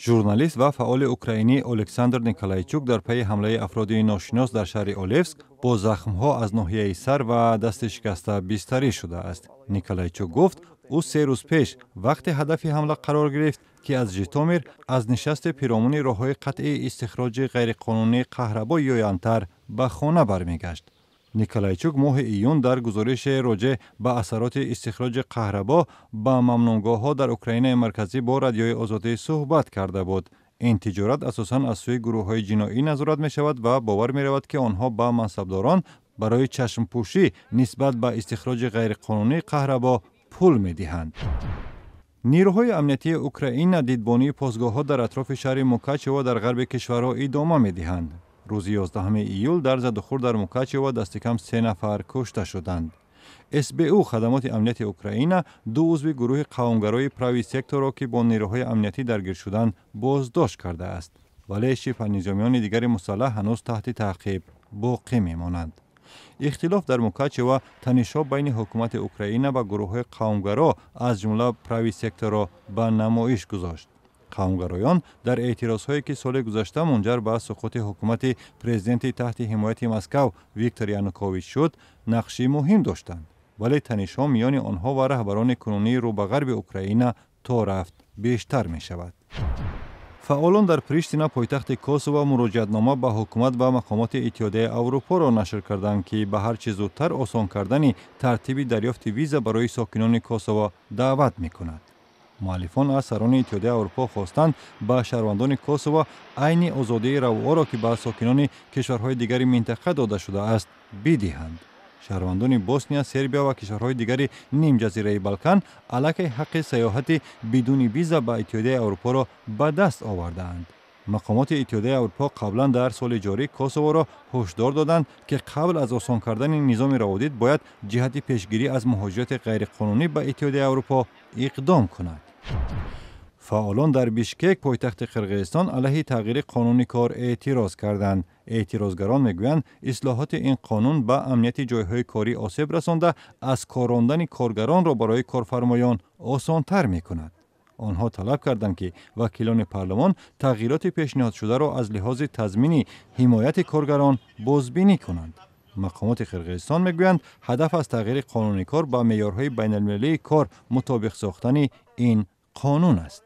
Журналист ва фаъоли украинӣ Олександр Николайчук дар пайи ҳамлаи афроди ношинос дар шаҳри Олевск бо захмҳо аз ноҳияи сар ва дасти шикаста бистарӣ шудааст. Николайчук гуфт, ӯ 3 рӯз пеш вақте ҳадафи ҳамла қарор гирифт, ки аз Житомир аз нишасти пиромуни роҳҳои қатъи истихроҷи ғайриқонунии қаҳрабо ё янтар ба хона бармегашт. Николайчук моҳи июн дар гузорише роҷеъ ба асароти истихроҷи қаҳрабо ба мамнӯъгоҳҳо дар Украинаи марказӣ бо Радиои Озодӣ суҳбат карда буд. Ин тиҷорат асосан аз сӯи гурӯҳҳои ҷиноӣ назорат мешавад ва бовар меравад, ки онҳо ба мансабдорон барои чашмпӯшӣ нисбат ба истихроҷи ғайриқонунии қаҳрабо пул медиҳанд. Нирӯҳои амниятии Украина дидбонии посгоҳҳо дар атрофи шаҳри Мукачево дар ғарби кишварро идома медиҳанд. Рӯзи 11 июл дар задухӯрд дар Мукачево дасти кам се нафар кушта шуданд. СБУ, хадамоти амнияти Украина, ду узви гурӯҳи қавмгарои Правый секторро, ки бо нерӯҳои амниятӣ даргир шуданд, боздошт кардааст, вале шибҳанизомиёни дигари мусаллаҳ ҳанӯз таҳти таъқиб боқӣ мемонанд. Ихтилоф дар Мукачево танишҳо байни ҳукумати Украина ва гурӯҳҳои қавмгаро, аз ҷумла Правый секторро, ба намоиш гузошт. Қавмгароён дар эътирозҳое, ки соли гузашта мунҷар ба суқути ҳукумати президенти таҳти ҳимояти Москав Виктор Янукович шуд, нақши муҳим доштанд, вале танишҳо миёни онҳо ва раҳбарони кунунии рӯ ба ғарби Украина то рафт бештар мешавад. Фаъолон дар Приштина, пойтахти Косово, муроҷиатнома ба ҳукумат ва мақомоти Иттиҳодияи Аврупоро нашр карданд, ки ба ҳар чӣ зудтар осон кардани тартиби дарёфти виза барои сокинони Косово даъват мекунад. Муаллифон аз сарони Иттиҳодияи Аврупо хостанд, ба шаҳрвандони Косово айни озодии равъоро, ки ба сокинони кишварҳои дигари минтақа дода шудааст, бидиҳанд. Шаҳрвандони Босния, Сербия ва кишварҳои дигари нимҷазираи Балкан аллакай ҳаққи сайёҳати бидуни виза ба Иттиҳодияи Аврупоро ба даст овардаанд. Мақомоти Иттиҳодияи Аврупо қаблан дар соли ҷорӣ Косоворо ҳушдор доданд, ки қабл аз осон кардани низоми раводид бояд ҷиҳати пешгирӣ аз муҳоҷирати ғайриқонунӣ ба Иттиҳодияи Аврупо иқдом кунад. Фаъолон дар Бишкек, пойтахти Қирғизистон, алайҳи тағйири қонуни кор эътироз карданд. Эътирозгарон мегӯянд, ислоҳоти ин қонун ба амнияти ҷойҳои корӣ осеб расонда, аз кор рондани коргаронро барои корфармоён осонтар мекунад. Онҳо талаб карданд, ки вакилони парлумон тағйироти пешниҳодшударо аз лиҳози тазмини ҳимояти коргарон бозбинӣ кунанд. Мақомоти Қирғизистон мегӯянд, ҳадаф аз тағйири қонуни кор ба меъёрҳои байналмилалии кор мутобиқ сохтани ин қонун аст.